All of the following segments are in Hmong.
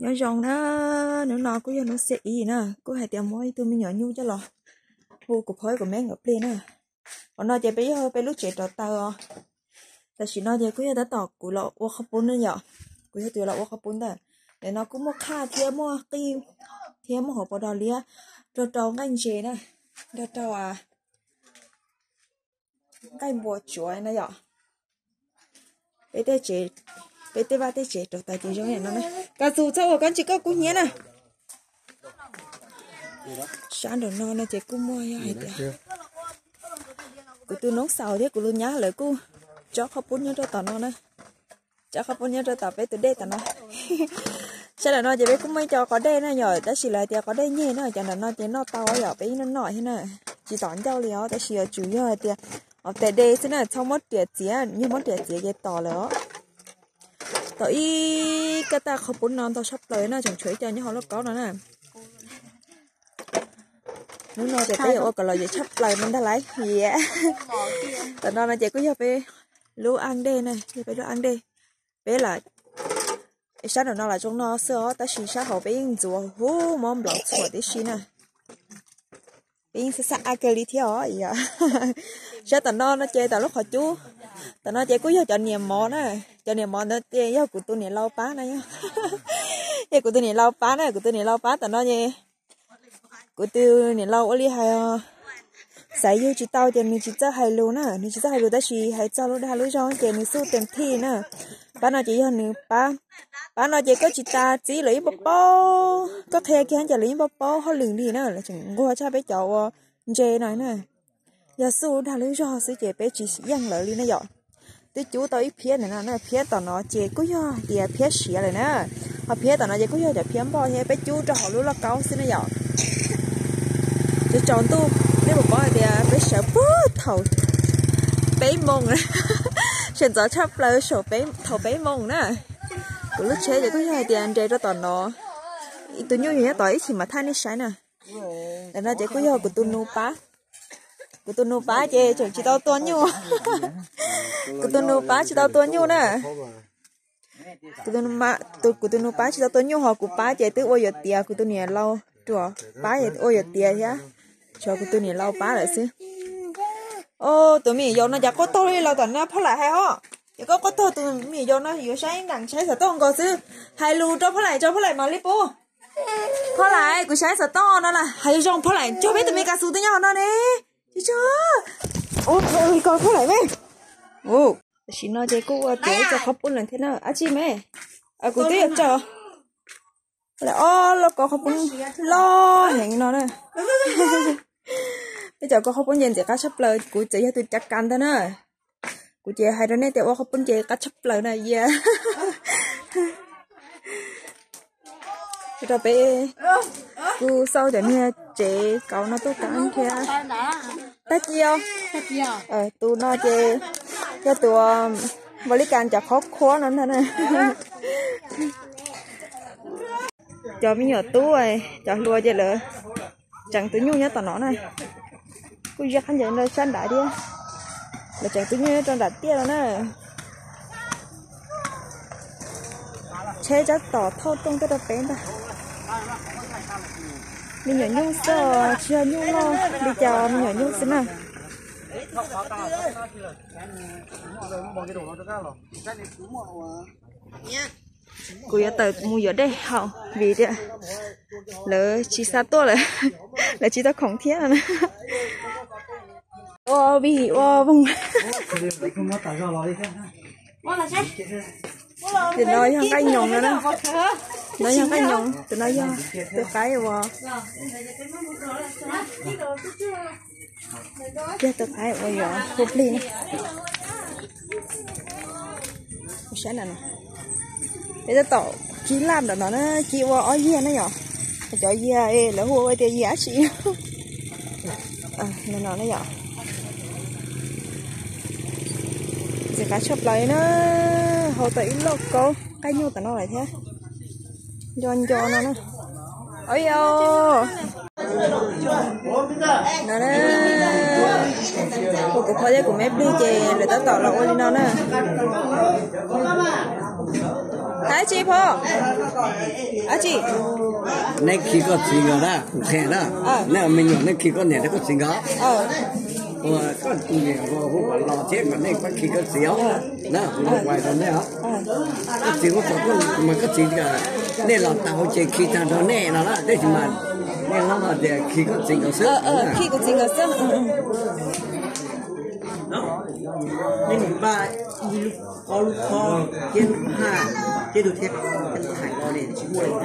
Nyob zoo na, hnub no kuj yog hnub xiab ib na, kuj hais tias muab ib tug me nyuam nyuj coj los hu kuv phob kuv me nkawd plig na. Qhov no ces peb yog peb lub tsev rauv taws os. Tam sim no ces kuj yog tab tom kuv los ua qhob poob na yom, kuv yog tus los ua qhob poob ntawm. Ntawm no kuj muaj qhaj thiab muaj qij thiab muaj hauv paus dos liab, rau rau nqaij ntses na, rau rau nqaij npua tsuav na yom. Peb tej tsev, peb tej vaj tej tsev rauv taws ces zoo li no na. Koj txus txhob ua koj ntsis koj kub hnyiab na. Sab nraum no no ces kuj muaj yog hais tias kuv tus noob xaus thiab kuv lub nyab lawv kuj tsob qhob poob nyob rau tom no na. Tsob qhob poob nyob rau tom peb tus dej tom no. Sab nraum no ces peb kuj muaj ib co qos dej na yom, tab sis lawv hais tias qos dej nyeg na, cov nraum no ces noj tau yom, peb yeej noj noj thiab na. Tsis tom ncauj li os, tab sis yuav tsum yog hais tias tes de xwb na, txhob muab riam txiav, yog muab riam txiav ces tom lawm os. Tom ib kab taj qhob poob no ntau tshaj plaws na, tseem tshuav ib co nyob hauv lauj kaub no na. Hnub no ces peb yuav ua kom lom zem tshaj plaws no ntag lauj. Tom no no ces kuj yog peb lub aj dej na, yog peb lub aj dej. Peb lam, sab nraum no lam zoo no xwb os, tab sis sab hauv peb yeej ntxuav huv mob nplaum txhuam tib si na. Peb yeej xab xab aj kawg li thiab os. Sab tom no no ces tom lub qhov cub, tom no ces kuj yog cov niam mov na. Cov niam mov ntawd ces yog kuv tus niam laus pab na yom. Yog kuv tus niam laus pab na, kuv tus niam laus pab tom no ces kuv tus niam laus ua li hais, xaiv yug tsis tau ces nws tsis txawj hais lus na, nws tsis txawj hais lus tab sis hais txog lub dag lub zog ces nws xub tes thij na. Pab no ces yog nws pab. Pab no ces koj tsis tas txib lawv yeej paub paub, koj qhia kiag ces lawv yeej paub paub hauj lwm li na, lawv tseem nquag tshaj peb cov ua ntse no na. Yog xub dag lub zog xwb ces peb tsis yeej lawv li na yom. Twb cub tau ib phiab ntawm no na, phiab tom no ces kuj yog tias phiab siav lawm na. Ho phiab tom no ces kuj yog cov phiab npoj thiab, peb cub rau hauv lub lauj kaub xwb na yom. Tsaus tsaus ntuj nej puas paub hais tias peb sawv puag thaum peb moos, sawv ntxov tshaj plaws saum thaum peb moos na. Kuv lub tsheb ces kuj yog hais tias nres rau tom no. Tus nyuj yug nyob tod ib chim mam thaij nej saib na. Ntawm no ces kuj yog kuv tus nus pab. Kuv tus nus pab ces tseem tsis tau tua nyuj. Kuv tus nus pab tsis tau tua nyuj na. Kuv tus nus pab tsis tau tua nyuj, ho kuv pab ces twb ua yuav tiav, kuv tus niam laus ruam pab ua yuav tiav thiab. Tshuav kuv tus niam laus pab lawm xwb. Tus me nyuam yaus no cas quaj taug li los tom no, Phoj Laim hais os. Ces koj quaj taug, tus me nyuam yaus no yuav saib ntees saib xov tooj nkaus xwb. Hais lus rau Phoj Laim, rau Phoj Laim mam li pub. Phoj Laim, kuv saib xov tooj no na, hais zoo Phoj Laim cog peb tus me kav xus twb nyob no ne. Ua li ko Phoj Laim me. Tam sim no ces kuj ua tiav ib co qhob poob lawm thiab na, dab tsi me. Kuv twb yuav tso lawm ob lub ko qhob poob loj heev no na. Peb cov ko qhob poob ces ntxim qab tshaj plaws, kuv txawm yog tus cav kas ntag na. Kuv ces hais rau nej tias ua qhob poob ces qab tshaj plaws na yia. Rau peb kuj xauj cov niag tsev kauv no tuaj kav thiab. Tag kis os. Tus no ces yog tus npaum li cas cov qhov khuab no ntag na. Cov me nyuam tub, cov hluas ces lawv tseem tus nyuj nyob tom no na. Kuj ziab qab ncaws rau sab nrad thiab. Lawv tseem tus nyuj nyob rau nram tiaj no na. Tsheb tsab tom thauj rooj tuaj rau peb ntag. Me nyuam nyuj xwb, tsis yog nyuj loj li cas, me nyuam nyuj xwb na. Kuv yuav tawm mus yuav dej haus vim tias lawv tsis xa tuaj lawm, lawv tsis tau khoom thiab no na. Ua vij ua voog. Tus no yog nqaij nyoos no na. No yog nqaij nyoos, tus no yog tus qaib uas Kiag tus qaib uas yuav hu plig na. Peb tab tom kib laj nram no na, kib ua ob yiag na yom. Cov yiag lawv hu ua tias yiag dab tsi no na yom. Ntxim qab tshaj plaws na, hau tau ib lauj kaub nqaij nyuj tom no lawm thiab. Nco nco no na. Ov yos. No na, kuv phob thiab kuv me plig ces lawv tab tom los ua li no na. Tab Tsis pom. Ab tsi. Neb khi koj txiv nkaus na, kuv qhia na. Neb me nyuam neb khi koj niam thiab koj txiv nkaus. Ua koj tus niam hu kom los thiab kom neb pab khi koj txiv os. Na, kuv los kuais rau neb os. Koj txiv muab tso tuaj mas koj txiv tias nej los tau ces khi tag nrho nej no na, tab sis mas nej hlob hais tias khi koj txiv nkaus xwb. Khi kuv txiv nkaus xwb. Nej mus npaj ib lub, ob lub khob thiab lub haj thiab tus thiab hais ko li tsis muaj li.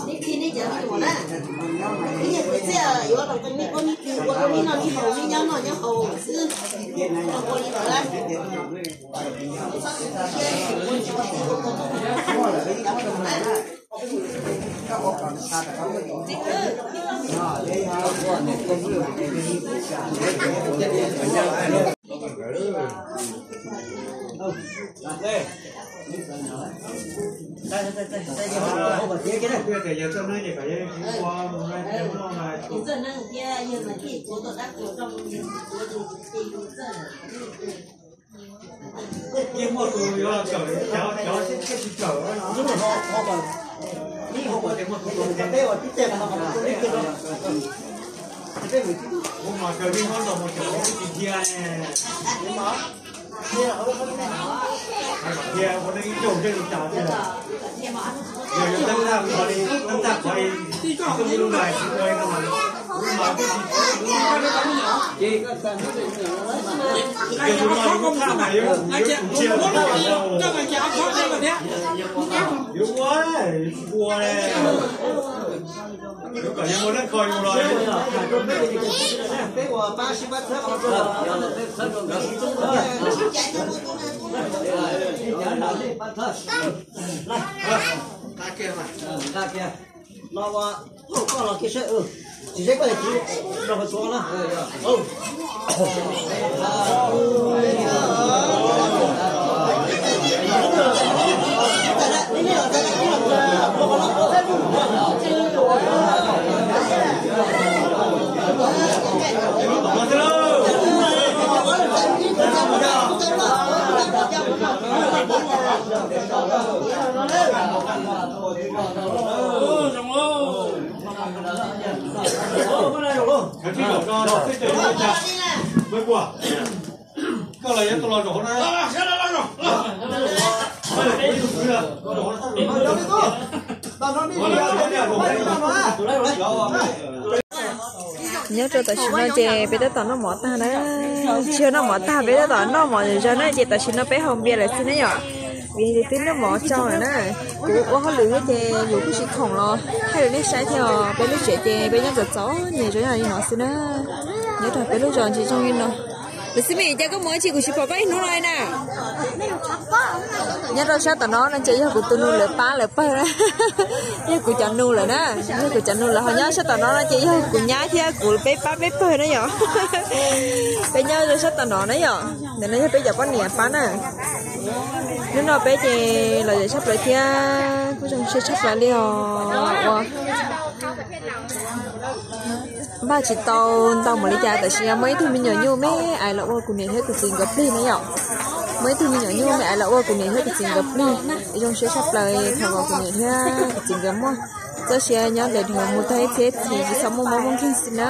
Neb khi neb cov me nyuam na, neb nyiam kwv txhiaj yuav los nej pab neb khi ua rau neb noj neb haus, neb nyob noj nyob haus xwb, ua li ntawd. Yeej muaj tus yuav los kawm, cov cov sib tsis kawm no. Nyob rau tam sim no ces peb tab tom noj mov tag na. Tsis yog noj mov tag, peb tab tom noj mov zog na, ces tam sim no peb haus npias lawm xwb na yom. Vim twb noj mov tsau lawm na. Kuv ua hauj lwm thiab ces yus kuj tsis khoom los thaij rau nej saib thiab os. Peb lub tsev ces peb nyob txom txom nyem zoo li no xwb na. Nyob rau peb lub zos ntsis zoo li no. Lawv xib me, cas koj mus ua tsi kuv tsis pom koj ib hnub no li na? Nyob rau sab tom no no ces yog kuv tus nus lawv pab lawv pawg na. Yog kuv cov nus lawm na, yog kuv cov nus lawm. Ho nyob sab tom no no ces yog kuv nyab thiab kuv peb pab peb pawg na yom. Peb nyob rau sab tom no na yom, ntawm no yog peb cov poj niam pab na. Hnub no peb ces los zem tshaj plaws thiab kuj zoo siab tshaj plaws li os. Ua npaj tsis tau ntau npaum li cas, tab sis muaj ib tug me nyuam nyuj me aiv los ua kuv niam thiab kuv txiv nkawd plig na yom. Muaj ib tug me nyuam nyuj me aiv los ua kuv niam thiab kuv txiv nkawd plig. Zoo siab tshaj plaws thaum uas kuv niam thiab kuv txiv nkawd muaj txoj sia nyob ntev dhawv mus tag ib txhiab txhiv tsis txhob muaj mob muaj nkeeg xwb na.